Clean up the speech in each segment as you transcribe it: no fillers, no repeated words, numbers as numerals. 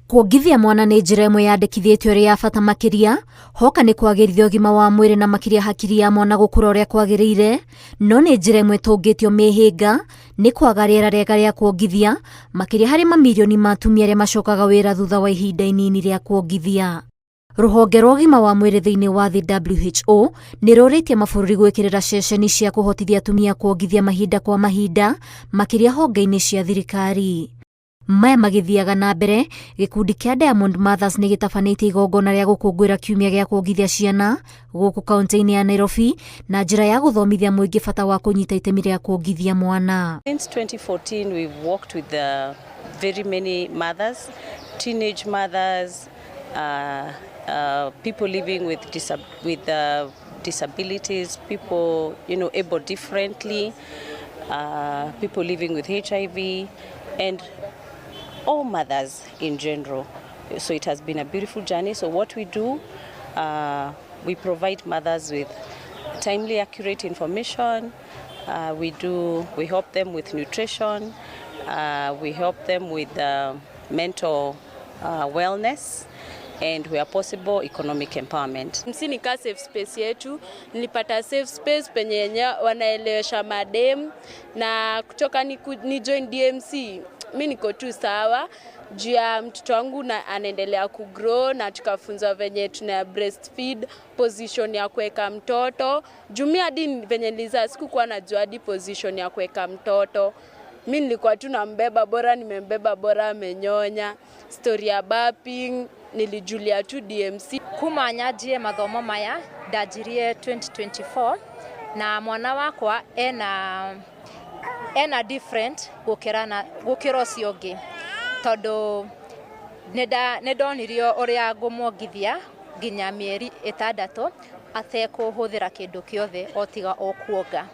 Kuongithia mwana nĩ njĩra ĩmwe yandĩkithĩtio ĩrĩ ya bata makĩria hoka nĩ kwagĩrithia ũgima wa mwĩrĩ na makĩria hakiri ya mwana gũkũra ũrĩa kwagĩrĩire, no nĩ njĩra ĩmwe ĩtũngĩtio mĩhĩnga nĩ kwaga rĩera rĩega rĩa kuongithia, makĩria harĩ mamirioni ma atumia arĩa macokaga wĩra thutha wa ihinda inini rĩa kuongithia. Rũhonge rwa ũgima wa mwĩrĩ thĩinĩ wa thĩ WHO nĩ rũrĩtie mabũrũri gwĩkĩrĩra ceceni cia kũhotithia atumia kuongithia mahinda kwa mahinda makĩria honge-inĩ cia thirikari. Maya magĩthiaga na mbere, gĩkundi kĩa Diamond Mothers nĩ gĩtabanĩtie igongona rĩa gũkũngũĩra kiumia gĩa kuongithia ciana gũkũ kaunti-inĩ ya Nairobi na njĩra ya gũthomithia mũingĩ bata wa kũnyita itemi rĩa kuongithia mwana. Since 2014 we've worked with the very many mothers, teenage mothers, people living with disabilities, people able differently, people living with HIV, and all mothers in general. So it has been a beautiful journey. So what we do, we provide mothers with timely, accurate information. We help them with nutrition. We help them with mental wellness and, where possible, economic empowerment. MC ni ka safe space yetu. Nilipata safe space penye yenye wanaelewesha madem na kutoka ni join DMC mi niko tu sawa juu ya mtoto wangu na anaendelea kugrow na tukafunzwa venye tuna breastfeed, position ya kuweka mtoto, juu mi hadi venye nilizaa sikukuwa najua hadi position ya kuweka mtoto. Mi nilikuwa tu nambeba, bora nimembeba, bora amenyonya. Story ya burping nilijulia tu DMC. Kuma nyanjie mathomo maya ndanjirie 2024 na mwana wakwa ena different gukira na gukira ucio ungi tondu nĩ ndonirio ũrĩa ngũmwongithia nginya mĩeri 6 atekũhũthĩra kĩndũ kĩothe o tiga o kuonga.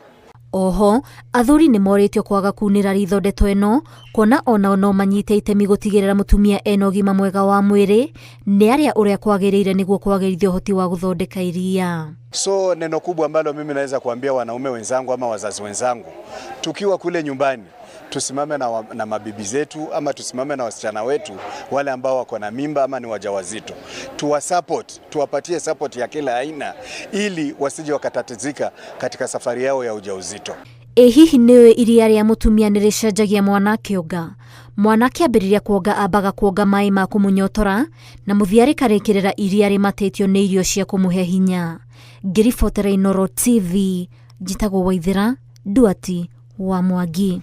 Oho athuri nĩ morĩtio kwaga kunĩra ritho ndeto ĩno kuona onao no manyite itemi gũtigĩrĩra mũtumia ena ũgima mwega wa mwĩrĩ nĩ arĩa ũrĩa kwagĩrĩire nĩguo kwagĩrithia ũhoti wa gũthondeka iria. So neno kubwa ambalo mimi naweza kuambia wanaume wenzangu ama wazazi wenzangu, tukiwa kule nyumbani tusimame na mabibi zetu ama tusimame na wasichana wetu wale ambao wako na mimba ama ni wajawazito, tuwasupport, tuwapatie support ya kila aina ili wasije wakatatizika katika safari yao ya ujauzito. Ĩ hihi nĩũĩ iria rĩa mũtumia nĩ rĩcenjagia mwana akĩonga? Mwana akĩambĩrĩria kuonga ambaga kuonga maĩ ma kũmũnyotora na mũthia rĩkarĩkĩrĩra iria rĩmatĩtio nĩ irio cia kũmũhe hinya. Ngĩribotera Inooro TV, njĩtagwo Waithĩra Nduati wa Mwangi.